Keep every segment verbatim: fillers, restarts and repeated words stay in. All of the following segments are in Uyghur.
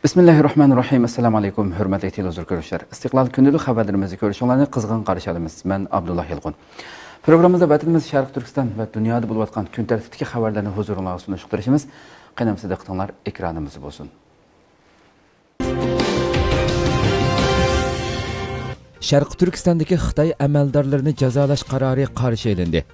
بىسمىللاھىررەھمانىررەھىم. ئەسسالامۇئەلەيكۇم، ھۆرمەتلىك تېلېۋىزور كۆرۈشلەر. ئىستىقلال كۈندىلىك خەۋەرلىرىمىزنى كۆرۈشۈڭلارنى قىزغىن قارشى ئالىمىز. مەن ئابدۇللا يالقۇن. پروگراممىمىزدا ۋەتىنىمىز شەرقىي تۈركىستان ۋە دۇنيادا بولۇۋاتقان كۈن تەرتىپتىكى خەۋەرلەرنى ھۇزۇرۇڭلارغا سۇنۇشقا تىرىشىمىز. قېنى ئەمىسە دىققىتىڭلار ئېكرانىمىزدا بولسۇن. شەرقىي تۈركىستاندىكى خىتاي ئەمەلدارلىرىنى جازالاش قارارى قارشى ئېلىندى.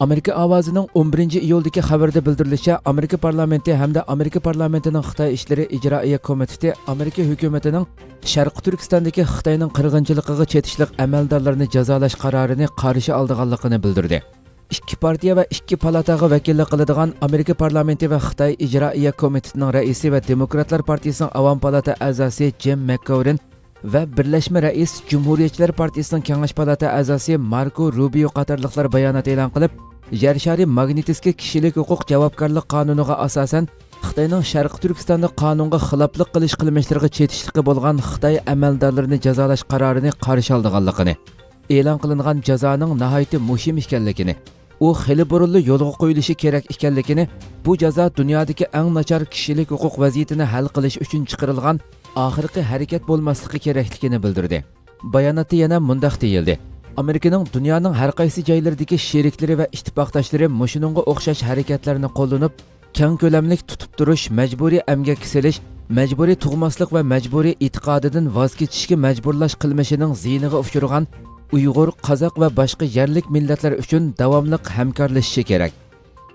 ئامېرىكا ئاۋازىنىڭ ئون بىرىنچى ئىيۇلدىكى خەۋىرىدە بىلدۈرۈلۈشىچە، ئامېرىكا پارلامېنتى ھەمدە ئامېرىكا پارلامېنتىنىڭ خىتاي ئىشلىرى ئىجرائىيە كومىتېتى ئامېرىكا ھۆكۈمىتىنىڭ شەرقىي تۈركىستاندىكى خىتاينىڭ قىرغىنچىلىقىغا چېتىشلىق ئەمەلدارلىرىنى جازالاش قارارىنى قارشى ئالىدىغانلىقىنى بىلدۈردى. ئىككى پارتىيە ۋە ئىككى پالاتاغا ۋەكىللىك قىلىدىغان ئامېرىكا پارلامېنتى ۋە خىتاي ئىجرائىيە كومىتېتىنىڭ رەئىسى ۋە دېموكراتلار پارتىيىسىنىڭ ئاۋام پالاتا ئەزاسى جىم مەككوۋېرن ۋە بىرلەشمە رەئىس جۇمھۇرىيەتچىلەر پارتىيىسىنىڭ كېڭەش پالاتا ئەزاسى ماركو روبىيو قاتارلىقلار بايانات ئېلان قىلىپ، يەر شارى ماگنىتسكىي كىشىلىك ھوقۇق جاۋابكارلىق قانۇنىغا ئاساسەن، خىتاينىڭ شەرقىي تۈركىستاندا قانۇنغا خىلاپلىق قىلىش قىلمىشلىرىغا چېتىشلىقى بولغان خىتاي ئەمەلدارلىرىنى جازالاش قارارىنى قارشى ئالىدىغانلىقىنى، ئېلان قىلىنغان جازانىڭ ناھايىتى مۇھىم ئىكەنلىكىنى، ئۇ خېلى بۇرۇنلا يولغا قويۇلۇشى كېرەك ئىكەنلىكىنى، بۇ جازا دۇنيادىكى ئەڭ ناچار كىشىلىك ھوقۇق ۋەزىيىتىنى ھەل قىلىش ئۈچۈن چىقىرىلغان ئاخىرقى ھەرىكەت بولماسلىقى كېرەكلىكىنى بىلدۈردى. باياناتتا يەنە مۇنداق دېيىلدى: ئامېرىكىنىڭ دۇنيانىڭ ھەر قايسى جايلىرىدىكى شېرىكلىرى ۋە ئىتتىپاقداشلىرى مۇشۇنىڭغا ئوخشاش ھەرىكەتلەرنى قوللىنىپ، كەڭ كۆلەملىك تۇتۇپ تۇرۇش، مەجبۇرىي ئەمگەككە سېلىش، مەجبۇرىي تۇغماسلىق ۋە مەجبۇرىي ئېتىقادىدىن ۋاز كېچىشكە مەجبۇرلاش قىلمىشىنىڭ زىيىنىغا ئۇچرىغان ئۇيغۇر، قازاق ۋە باشقا يەرلىك مىللەتلەر ئۈچۈن داۋاملىق ھەمكارلىشىشى كېرەك.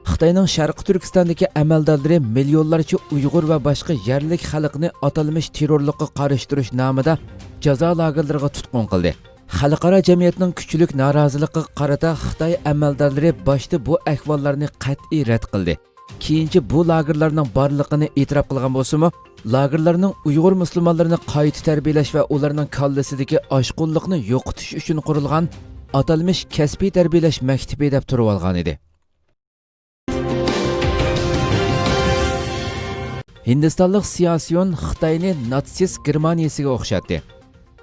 خىتاينىڭ شەرقىي تۈركىستاندىكى ئەمەلدارلىرى مىليونلارچە ئۇيغۇر ۋە باشقا يەرلىك خەلقنى ئاتالمىش تېررورلۇققا قارشى تۇرۇش نامىدا جازا لاگېرلىرىغا تۇتقۇن قىلدى. خەلقئارا جەمئىيەتنىڭ كۈچلۈك نارازىلىقىغا قارىتا خىتاي ئەمەلدارلىرى باشتا بۇ ئەھۋاللارنى قەتئىي رەت قىلدى. كېيىنچە بۇ لاگېرلارنىڭ بارلىقىنى ئېتىراپ قىلغان بولسىمۇ، لاگېرلارنىڭ ئۇيغۇر مۇسۇلمانلىرىنى قايتا تەربىيەلەش ۋە ئۇلارنىڭ كاللىسىدىكى ئاشقۇنلۇقنى يوقىتىش ئۈچۈن قۇرۇلغان ئاتالمىش كەسپىي تەربىيەلەش مەكتىپى دەپ تۇرۇۋالغانىدى. ھىندىستانلىق سياسيون خىتاينى ناتسىست گېرمانىيىسىگە ئوخشاتتى.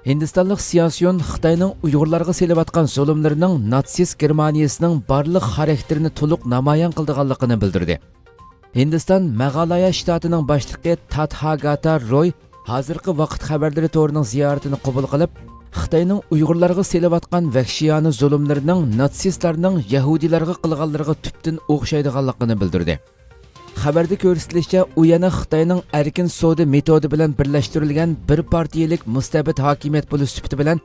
ھىندىستانلىق سياسيون خىتاينىڭ ئۇيغۇرلارغا سېلىۋاتقان زۇلۇملىرىنىڭ ناتسىست گېرمانىيىسىنىڭ بارلىق خاراكتېرىنى تولۇق نامايان قىلىدىغانلىقىنى بىلدۈردى. ھىندىستان ماغالايا شتاتىنىڭ باشلىقى تاتھاگاتا روي ھازىرقى ۋاقىت خەۋەرلىرى تورىنىڭ زىيارىتىنى قوبۇل قىلىپ، خىتاينىڭ ئۇيغۇرلارغا سېلىۋاتقان ۋەھشىيانە زۇلۇملىرىنىڭ ناتسىستلارنىڭ يەھۇدىيلارغا قىلغانلىرىغا تۈپتىن ئوخشايدىغانلىقىنى بىلدۈردى. خەۋەردە كۆرسىتىلىشىچە، ئۇ يەنە خىتاينىڭ ئەركىن سودا مېتودى بىلەن بىرلەشتۈرۈلگەن بىر پارتىيىلىك مۇستەبىت ھاكىمىيەت بولۇش سۈپىتى بىلەن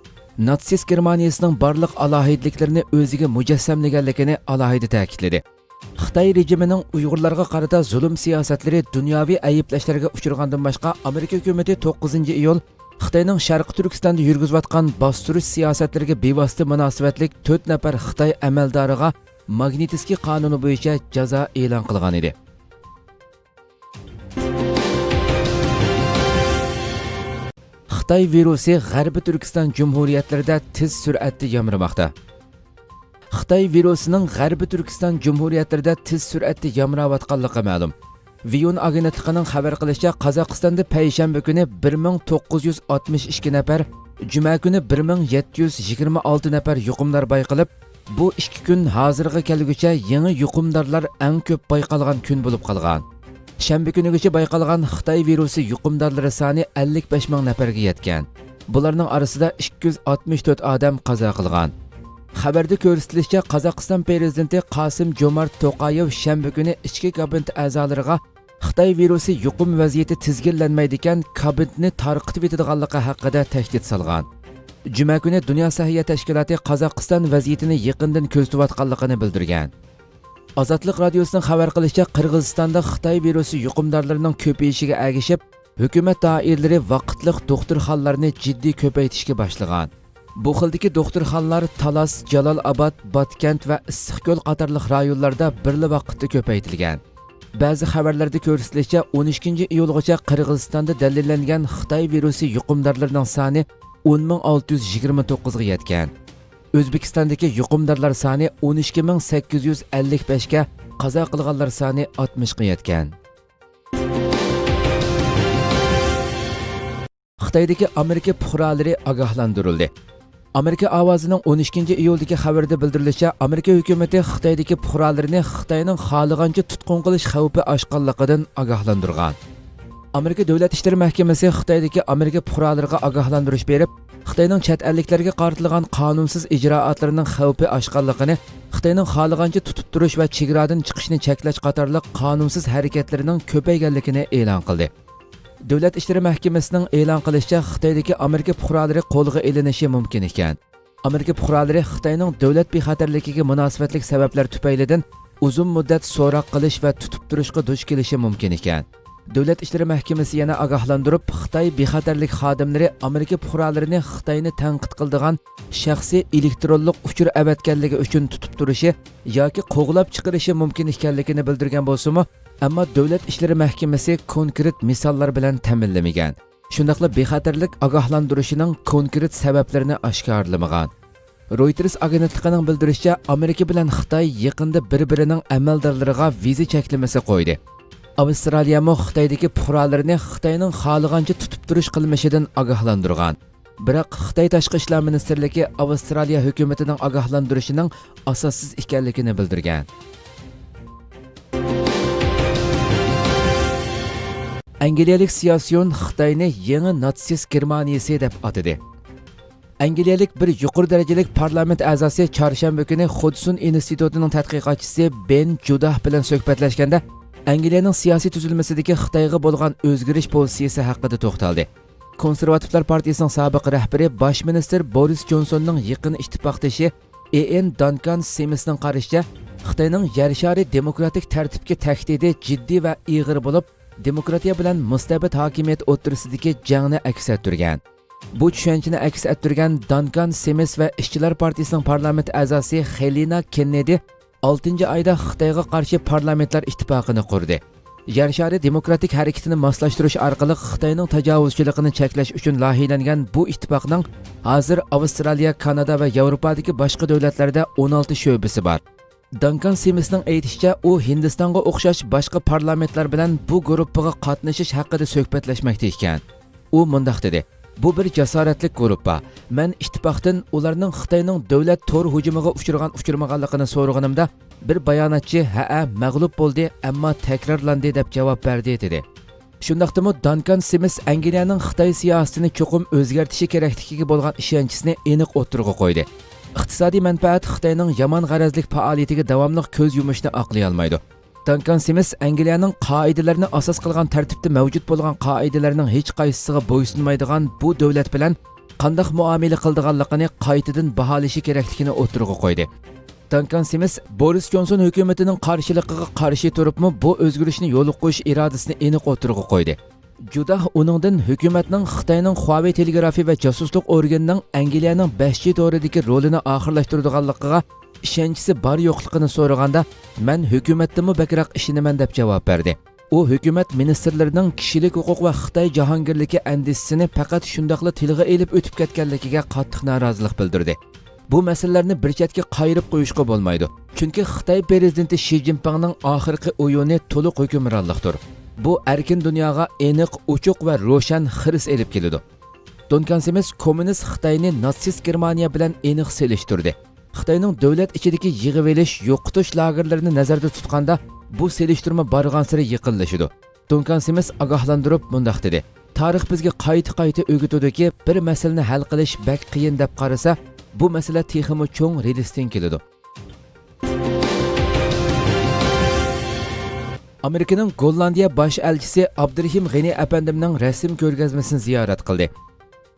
ناتسىست گېرمانىيىسىنىڭ بارلىق ئالاھىدىلىكلىرىنى ئۆزىگە مۇجەسسەملىگەنلىكىنى ئالاھىدە تەكىتلىدى. خىتاي رېجىمىنىڭ ئۇيغۇرلارغا قارىتا زۇلۇم سىياسەتلىرى دۇنياۋى ئەيىبلەشلەرگە ئۇچرىغاندىن باشقا، ئامېرىكا ھۆكۈمىتى توققۇزىنچى ئىيۇل خىتاينىڭ شەرقىي تۈركىستاندا يۈرگۈزۈۋاتقان باستۇرۇش سىياسەتلىرىگە بىۋاسىتە مۇناسىۋەتلىك تۆت نەپەر خىتاي ئەمەلدارىغا ماگنىتسكىي قانۇنى بويىچە جازا ئېلان قىلغان ئىدى. خىتاي ۋىرۇسى غەربىي تۈركىستان جۇمھۇرىيەتلىرىدە تېز سۈرئەتتە يامرىماقتا. خىتاي ۋىرۇسىنىڭ غەربىي تۈركىستان جۇمھۇرىيەتلىرىدە تېز سۈرئەتتە يامراۋاتقانلىقى مەلۇم. ۋىيون ئاگېنتلىقىنىڭ خەۋەر قىلىشىچە، قازاقىستاندا پەيشەنبە كۈنى بىر مىڭ توققۇز يۈز ئاتمىش ئىككى نەپەر، جۈمە كۈنى بىر مىڭ يەتتە يۈز يىگىرمە ئالتە نەپەر يۇقۇمدار بايقىلىپ، بۇ ئىككى كۈن ھازىرغا كەلگۈچە يېڭى يۇقۇمدارلار ئەڭ كۆپ بايقالغان كۈن بولۇپ قالغان. شەنبە كۈنىگىچە بايقالغان خىتاي ۋىرۇسى يۇقۇمدارلىرى سانى ئەللىك بەش مىڭ نەپەرگە يەتكەن. بۇلارنىڭ ئارىسىدا ئىككى يۈز ئاتمىش تۆت ئادەم قازا قىلغان. خەۋەردە كۆرسىتىلىشىچە، قازاقىستان پىرېزىدېنتى قاسىم جومارت توقايېۋ شەنبە كۈنى ئىچكى كابىنېت ئەزالىرىغا خىتاي ۋىرۇسى يۇقۇم ۋەزىيىتى تىزگىنلەنمەيدىكەن، كابىنېتنى تارقىتىۋېتىدىغانلىقى ھەققىدە تەھدىت سالغان. جۈمە كۈنى دۇنيا سەھىيە تەشكىلاتى قازاقىستان ۋەزىيىتىنى يېقىندىن كۆزىتىۋاتقانلىقىنى بىلدۈرگەن. ئازادلىق رادىيوسىنىڭ خەۋەر قىلىشىچە، قىرغىزىستاندا خىتاي ۋىرۇسى يۇقۇمدارلىرىنىڭ كۆپىيىشىگە ئەگىشىپ، ھۆكۈمەت دائىرىلىرى ۋاقىتلىق دوختۇرخانىلارنى جىددىي كۆپەيتىشكە باشلىغان. بۇ خىلدىكى دوختۇرخانىلار تالاس، جالال ئاباد، باتكەنت ۋە ئىسسىقكۆل قاتارلىق رايونلاردا بىرلا ۋاقىتتا كۆپەيتىلگەن. بەزى خەۋەرلەردە كۆرسىتىلىشىچە، ئون ئىككىنچى ئىيۇلغىچە قىرغىزىستاندا دەلىللەنگەن خىتاي ۋىرۇسى يۇقۇمدارلىرىنىڭ سانى ئون مىڭ ئالتە يۈز يىگىرمە توققۇزغا يەتكەن. ئۆزبېكىستاندىكى يۇقۇمدارلار سانى ئون ئىككى مىڭ سەككىز يۈز ئەللىك بەشكە، قازا قىلغانلار سانى ئاتمىشقا يەتكەن. خىتايدىكى ئامېرىكا پۇقرالىرى ئاگاھلاندۇرۇلدى. ئامېرىكا ئاۋازىنىڭ ئون ئىككىنچى ئىيۇلدىكى خەۋىرىدە بىلدۈرۈلۈشىچە، ئامېرىكا ھۆكۈمىتى خىتايدىكى پۇقرالىرىنى خىتاينىڭ خالىغانچە تۇتقۇن قىلىش خەۋپى ئاشقانلىقىدىن ئاگاھلاندۇرغان. ئامېرىكا دۆلەت ئىشلىرى مەھكىمىسى خىتايدىكى ئامېرىكا پۇقرالىرىغا ئاگاھلاندۇرۇش بېرىپ، خىتاينىڭ چەت ئەللىكلەرگە قارىتىلغان قانۇنسىز ئىجرائاتلىرىنىڭ خەۋپى ئاشقانلىقىنى، خىتاينىڭ خالىغانچە تۇتۇپ تۇرۇش ۋە چېگرادىن چىقىشنى چەكلەش قاتارلىق قانۇنسىز ھەرىكەتلىرىنىڭ كۆپەيگەنلىكىنى ئېلان قىلدى. دۆلەت ئىشلىرى مەھكىمىسىنىڭ ئېلان قىلىشىچە، خىتايدىكى ئامېرىكا پۇقرالىرى قولغا ئېلىنىشى مۇمكىن ئىكەن. ئامېرىكا پۇقرالىرى خىتاينىڭ دۆلەت بىخەتەرلىكىگە مۇناسىۋەتلىك سەۋەبلەر تۈپەيلىدىن ئۇزۇن مۇددەت سوراق قىلىش ۋە تۇتۇپ تۇرۇشقا دۇچ كېلىشى مۇمكىن ئىكەن. دۆلەت ئىشلىرى مەھكىمىسى يەنە ئاگاھلاندۇرۇپ، خىتاي بىخەتەرلىك خادىملىرى ئامېرىكا پۇقرالىرىنى خىتاينى تەنقىد قىلىدىغان شەخسىي ئېلېكترونلۇق ئۇچۇر ئەۋەتكەنلىكى ئۈچۈن تۇتۇپ تۇرۇشى ياكى قوغلاپ چىقىرىشى مۇمكىن ئىكەنلىكىنى بىلدۈرگەن بولسىمۇ، ئەمما دۆلەت ئىشلىرى مەھكىمىسى كونكرېت مىساللار بىلەن تەمىنلىمىگەن. شۇنداقلا بىخەتەرلىك ئاگاھلاندۇرۇشىنىڭ كونكرېت سەۋەبلىرىنى ئاشكارىلىمىغان. رويتېرس ئاگېنتلىقىنىڭ بىلدۈرۈشىچە، ئامېرىكا بىلەن خىتاي يېقىندا بىر-بىرىنىڭ ئەمەلدارلىرىغا ۋىزا چەكلىمىسى قويدى. ئاۋسترالىيەمۇ خىتايدىكى پۇقرالىرىنى خىتاينىڭ خالىغانچە تۇتۇپ تۇرۇش قىلمىشىدىن ئاگاھلاندۇرغان. بىراق خىتاي تاشقى ئىشلار مىنىستىرلىكى ئاۋسترالىيە ھۆكۈمىتىنىڭ ئاگاھلاندۇرۇشىنىڭ ئاساسسىز ئىكەنلىكىنى بىلدۈرگەن. ئەنگلىيەلىك سىياسىيون خىتاينى يېڭى ناتسىست گېرمانىيىسى دەپ ئاتىدى. ئەنگلىيەلىك بىر يۇقىرى دەرىجىلىك پارلامېنت ئەزاسى چارشەنبە كۈنى خۇدسون ئىنستىتۇتىنىڭ تەتقىقاتچىسى بېن جۇداھ بىلەن سۆھبەتلەشكەندە، ئەنگلىيەنىڭ سىياسىي تۈزۈلمىسىدىكى خىتايغا بولغان ئۆزگىرىش پوزىتسىيىسى ھەققىدە توختالدى. كونسېرۋاتىپلار پارتىيىسىنىڭ سابىق رەھبىرى باش مىنىستىر بورىس جونسوننىڭ يېقىن ئىتتىپاقدىشى ئېئېن دانكان سىمىسنىڭ قارىشىچە، خىتاينىڭ يەر شارى دېموكراتىك تەرتىپكە تەھدىتى جىددىي ۋە ئېغىر بولۇپ، دېموكراتىيە بىلەن مۇستەبىت ھاكىمىيەت ئوتتۇرىسىدىكى جەڭنى ئەكس ئەتتۈرگەن. بۇ چۈشەنچىنى ئەكس ئەتتۈرگەن دانكان سىمىس ۋە ئىشچىلار پارتىيىسىنىڭ پارلامېنت ئەزاسى خېلىنا كېننېدى ئالتىنچى ئايدا خىتايغا قارشى پارلامېنتلار ئىتتىپاقىنى قۇردى. يەر شارى دېموكراتىك ھەرىكىتىنى ماسلاشتۇرۇش ئارقىلىق خىتاينىڭ تاجاۋۇزچىلىقىنى چەكلەش ئۈچۈن لايىھەلەنگەن بۇ ئىتتىپاقنىڭ ھازىر ئاۋسترالىيە، كانادا ۋە ياۋروپادىكى باشقا دۆلەتلەردە ئون ئالتە شۆبىسى بار. دانكان سىمىسنىڭ ئېيتىشىچە، ئۇ ھىندىستانغا ئوخشاش باشقا پارلامېنتلار بىلەن بۇ گۇرۇپپىغا قاتنىشىش ھەققىدە سۆھبەتلەشمەكتە ئىكەن. ئۇ مۇنداق دېدى: «بۇ بىر جاسارەتلىك گۇرۇپپا. مەن ئىتتىپاقتىن ئۇلارنىڭ خىتاينىڭ دۆلەت تور ھۇجۇمىغا ئۇچرىغان-ئۇچرىمىغانلىقىنى سورىغىنىمدا، بىر باياناتچى، ھەئە، مەغلۇپ بولدى، ئەمما تەكرارلاندى، دەپ جاۋاب بەردى» دېدى. شۇنداقتىمۇ دانكان سىمىس ئەنگلىيەنىڭ خىتاي سىياسىتىنى چوقۇم ئۆزگەرتىشى كېرەكلىكىگە بولغان ئىشەنچىسىنى ئېنىق ئوتتۇرىغا قويدى. ئىقتىسادىي مەنپەئەت خىتاينىڭ يامان غەرەزلىك پائالىيىتىگە داۋاملىق كۆز يۇمۇشنى ئاقلىيالمايدۇ. دانكان سىمىس ئەنگلىيەنىڭ قائىدىلەرنى ئاساس قىلغان تەرتىپتە مەۋجۇت بولغان قائىدىلەرنىڭ ھېچقايسىسىغا بويسۇنمايدىغان بۇ دۆلەت بىلەن قانداق مۇئامىلە قىلىدىغانلىقىنى قايتىدىن باھالىشى كېرەكلىكىنى ئوتتۇرىغا قويدى. دانكان سىمىس بورىس جونسون ھۆكۈمىتىنىڭ قارشىلىقىغا قارشى تۇرۇپمۇ، بۇ ئۆزگىرىشنى يولغا قويۇش ئىرادىسىنى ئېنىق ئوتتۇرىغا قويدى. جۇداھ ئۇنىڭدىن ھۆكۈمەتنىڭ خىتاينىڭ خۇاۋېي تېلېگرافى ۋە جاسۇسلۇق ئورگىنىنىڭ ئەنگلىيەنىڭ بەش جى تورىدىكى رولىنى ئاخىرلاشتۇرىدىغانلىقىغا ئىشەنچىسى بار-يوقلۇقىنى سورىغاندا، «مەن ھۆكۈمەتتىنمۇ بەكرەك ئىشىنىمەن» دەپ جاۋاب بەردى. ئۇ ھۆكۈمەت مىنىستىرلىرىنىڭ كىشىلىك ھوقۇق ۋە خىتاي جاھانگىرلىكى ئەندىشىسىنى پەقەت شۇنداقلا تىلغا ئېلىپ ئۆتۈپ كەتكەنلىكىگە قاتتىق نارازىلىق بىلدۈردى. بۇ مەسىلىلەرنى بىر چەتكە قايرىپ قويۇشقا بولمايدۇ. چۈنكى خىتاي پىرېزىدېنتى شى جىنپىڭنىڭ ئاخىرقى ئويۇنى تولۇق ھۆكۈمرانلىقتۇر. بۇ ئەركىن دۇنياغا ئېنىق، ئوچۇق ۋە روشەن خىرىس ئېلىپ كېلىدۇ. دونكان سىمىس كوممۇنىست خىتاينى ناتسىست گېرمانىيە بىلەن ئېنىق سېلىشتۇردى. خىتاينىڭ دۆلەت ئىچىدىكى يىغىۋېلىش، يوقىتىش لاگېرلىرىنى نەزەردە تۇتقاندا، بۇ سېلىشتۇرما بارغانسېرى يېقىنلىشىدۇ. دونكان سىمىس ئاگاھلاندۇرۇپ مۇنداق دېدى: «تارىخ بىزگە قايتا-قايتا ئۆگىتىدۇكى، بىر مەسىلىنى ھەل قىلىش بەك قىيىن دەپ قارىسا، بۇ مەسىلە تېخىمۇ چوڭ رېلىستىن كېلىدۇ.» ئامېرىكىنىڭ گوللاندىيە باش ئەلچىسى ئابدۇرېھىم غېنى ئەپەندىمنىڭ رەسىم كۆرگەزمىسىنى زىيارەت قىلدى.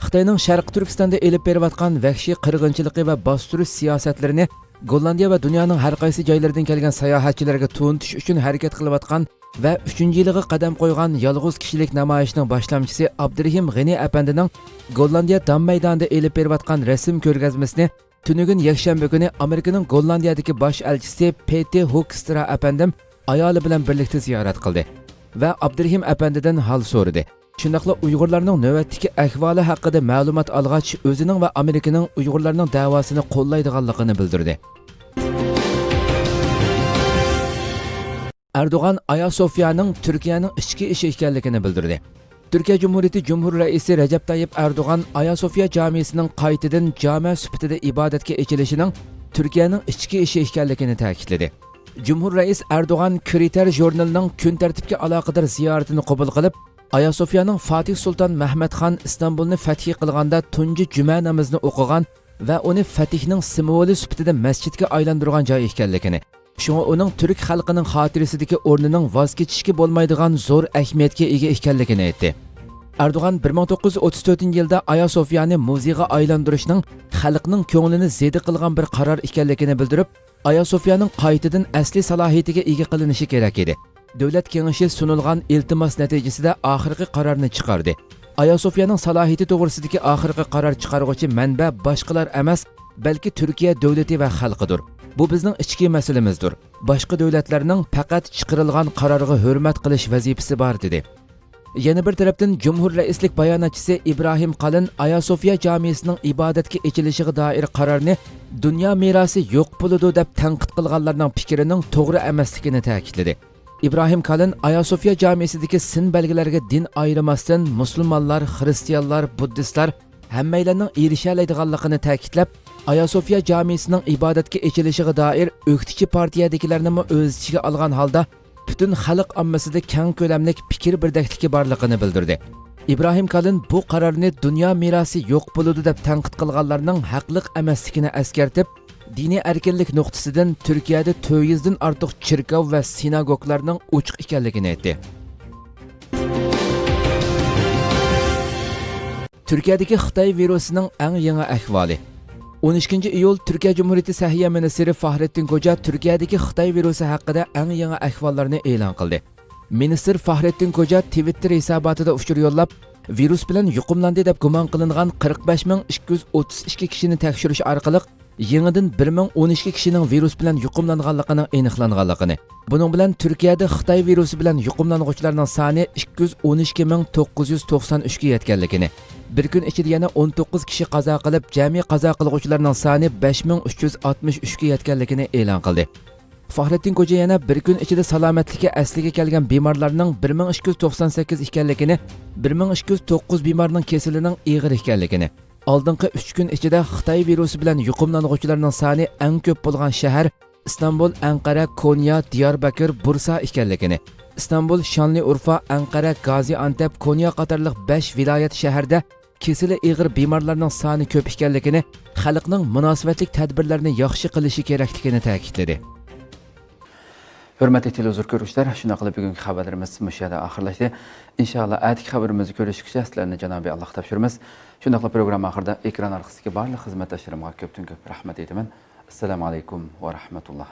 خىتاينىڭ شەرقىي تۈركىستاندا ئېلىپ بېرىۋاتقان ۋەھشىي قىرغىنچىلىقى ۋە باستۇرۇش سىياسەتلىرىنى گوللاندىيە ۋە دۇنيانىڭ ھەر قايسى جايلىرىدىن كەلگەن ساياھەتچىلەرگە تونۇتۇش ئۈچۈن ھەرىكەت قىلىۋاتقان ۋە ئۈچىنچى يىلىغا قەدەم قويغان يالغۇز كىشىلىك نامايىشنىڭ باشلامچىسى ئابدۇرېھىم غېنى ئەپەندىنىڭ گوللاندىيە دام مەيدانىدا ئېلىپ بېرىۋاتقان رەسىم كۆرگەزمىسىنى تۈنۈگۈن يەكشەنبە كۈنى ئامېرىكىنىڭ گوللاندىيەدىكى باش ئەلچىسى پېتى ھوكسترا ئەپەندىم ئايالى بىلەن بىرلىكتە زىيارەت قىلدى ۋە ئابدۇرېھىم ئەپەندىدىن ھال سورىدى. شۇنداقلا ئۇيغۇرلارنىڭ نۆۋەتتىكى ئەھۋالى ھەققىدە مەلۇمات ئالغاچ، ئۆزىنىڭ ۋە ئامېرىكىنىڭ ئۇيغۇرلارنىڭ دەۋاسىنى قوللايدىغانلىقىنى بىلدۈردى. ئەردوغان ئايا سوفيانىڭ تۈركىيەنىڭ ئىچكى ئىشى ئىكەنلىكىنى بىلدۈردى. تۈركىيە جۇمھۇرىيىتى جۇمھۇر رەئىسى رەجەپ تايىپ ئەردوغان ئايا سوفيا جامىسىنىڭ قايتىدىن جامە سۈپىتىدە ئىبادەتكە ئېچىلىشىنىڭ تۈركىيەنىڭ ئىچكى ئىشى ئىكەنلىكىنى تەكىتلىدى. جۇمھۇر رەئىس ئەردوغان كرىتېر ژۇرنىلىنىڭ كۈن تەرتىپكە ئالاقىدار زىيارىتىنى قوبۇل قىلىپ، ئاياسوفيانىڭ فاتىھ سۇلتان مەھمەت خان ئىستانبۇلنى فەتھى قىلغاندا تۇنجى جۈمە نامىزىنى ئوقۇغان ۋە ئۇنى فەتھنىڭ سىمۋولى سۈپىتىدە مەسچىتكە ئايلاندۇرغان جاي ئىكەنلىكىنى، شۇڭا ئۇنىڭ تۈرك خەلقىنىڭ خاتىرىسىدىكى ئورنىنىڭ ۋاز كېچىشكە بولمايدىغان زور ئەھمىيەتكە ئىگە ئىكەنلىكىنى ئېيتتى. ئەردوغان بىر مىڭ توققۇز يۈز ئوتتۇز تۆتىنچى يىلدا ئاياسوفيانى مۇزېيغا ئايلاندۇرۇشنىڭ خەلقنىڭ كۆڭلىنى زېدە قىلغان بىر قارار ئىكەنلىكىنى بىلدۈرۈپ، ئاياسوفيانىڭ قايتىدىن ئەسلى سالاھىيىتىگە ئىگە قىلىنىشى كېرەك ئىدى. دۆلەت كېڭىشى سۇنۇلغان ئىلتىماس نەتىجىسىدە ئاخىرقى قارارنى چىقاردى. ئاياسوفيانىڭ سالاھىيىتى توغرىسىدىكى ئاخىرقى قارار چىقارغۇچى مەنبە باشقىلار ئەمەس، بەلكى تۈركىيە دۆلىتى ۋە خەلقىدۇر. بۇ بىزنىڭ ئىچكى مەسىلىمىزدۇر. باشقا دۆلەتلەرنىڭ پەقەت چىقىرىلغان قارارغا ھۆرمەت قىلىش ۋەزىپىسى بار، دېدى. يەنە بىر تەرەپتىن، جۇمھۇر رەئىسلىك باياناتچىسى ئىبراھىم قالىن ئاياسوفيا جامىسىنىڭ ئىبادەتكە ئېچىلىشىغا دائىر قارارنى دۇنيا مىراسى يوق بولىدۇ دەپ تەنقىد قىلغانلارنىڭ پىكرىنىڭ توغرا ئەمەسلىكىنى تەكىتلىدى. ئىبراھىم كالىن ئاياسوفيا جامىسىدىكى سىن بەلگىلەرگە دىن ئايرىماستىن، مۇسۇلمانلار، خىرىستىيانلار، بۇددىستلار ھەممەيلەننىڭ ئېرىشەلەيدىغانلىقىنى تەكىتلەپ، ئاياسوفيا جامىسىنىڭ ئىبادەتكە ئېچىلىشىغا دائىر ئۆكتىچى پارتىيەدىكىلەرنىمۇ ئۆز ئىچىگە ئالغان ھالدا پۈتۈن خەلق ئاممىسىدە كەڭ كۆلەملىك پىكىر بىردەكلىكى بارلىقىنى بىلدۈردى. ئىبراھىم كالىن بۇ قارارنى دۇنيا مىراسى يوق بولىدۇ دەپ تەنقىد قىلغانلارنىڭ ھەقلىق ئەمەسلىكىنى ئەسكەرتىپ، دىنىي ئەركىنلىك نۇقتىسىدىن تۈركىيەدە تۆت يۈزدىن ئارتۇق چېركاۋ ۋە سىناگوگلارنىڭ ئوچۇق ئىكەنلىكىنى ئېيتتى. تۈركىيەدىكى خىتاي ۋىرۇسىنىڭ ئەڭ يېڭى ئەھۋالى. ئون ئىككىنچى ئىيۇل، تۈركىيە جۇمھۇرىيىتى سەھىيە مىنىستىرى فاھرېتتىن كوجا تۈركىيەدىكى خىتاي ۋىرۇسى ھەققىدە ئەڭ يېڭى ئەھۋاللارنى ئېلان قىلدى. مىنىستىر فاھرېتتىن كوجا تىۋىتتېر ھېساباتىدا ئۇچۇر يوللاپ، ۋىرۇس بىلەن يۇقۇملاندى دەپ گۇمان قىلىنغان قىرىق بەش مىڭ ئىككى يۈز ئوتتۇز ئىككى كىشىنى تەكشۈرۈش ئارقىلىق، يېڭىدىن بىر مىڭ ئون ئىككى كىشىنىڭ ۋىرۇس بىلەن يۇقۇملانغانلىقىنىڭ ئېنىقلانغانلىقىنى، بۇنىڭ بىلەن تۈركىيەدە خىتاي ۋىرۇسى بىلەن يۇقۇملانغۇچىلارنىڭ سانى ئىككى يۈز ئون ئىككى مىڭ توققۇز يۈز توقسان ئۈچكە يەتكەنلىكىنى، بىر كۈن ئىچىدە يەنە ئون توققۇز كىشى قازا قىلىپ، جەمئىي قازا قىلغۇچىلارنىڭ سانى بەش مىڭ ئۈچ يۈز ئاتمىش ئۈچكە يەتكەنلىكىنى ئېلان قىلدى. فاخرېتتىن كوجا يەنە بىر كۈن ئىچىدە سالامەتلىكى ئەسلىگە كەلگەن بىمارلارنىڭ بىر مىڭ ئىككى يۈز توقسان سەككىز ئىكەنلىكىنى، بىر مىڭ ئىككى يۈز توققۇز بىمارنىڭ كېسىلىنىڭ ئېغىر ئىكەنلىكىنى، ئالدىنقى ئۈچ كۈن ئىچىدە خىتاي ۋىرۇسى بىلەن يۇقۇملانغۇچىلارنىڭ سانى ئەڭ كۆپ بولغان شەھەر ئىستانبۇل، ئەنقەرە، كونيا، دىياربەكىر، بۇرسا ئىكەنلىكىنى، ئىستانبۇل، شانلىئۇرفا، ئەنقەرە، گازىئانتەپ، كونيا قاتارلىق بەش ۋىلايەت شەھەردە كېسىلى ئېغىر بىمارلارنىڭ سانى كۆپ ئىكەنلىكىنى، خەلقنىڭ مۇناسىۋەتلىك تەدبىرلەرنى ياخشى قىلىشى كېرەكلىكىنى تەكىتلىدى. ھۆرمەتلىك تېلېۋىزور كۆرگۈچىلەر، شۇنداق قىلىپ بۈگۈنكى خەۋەرلىرىمىز مۇشۇ يەردە ئاخىرلاشتى. ئىنشائاللا، ئەتىكى خەۋىرىمىزدە كۆرۈشكىچە سىلەرنى جانابى ئاللاغا تاپشۇرىمىز. شۇنداقلا پروگرامما ئاخىرىدا ئېكران ئارقىسىدىكى بارلىق خىزمەتداشلىرىمغا كۆپتىن كۆپ رەھمەت ئېيتىمەن. ئەسسالامۇ ئەلەيكۇم ۋە رەھمەتۇللا.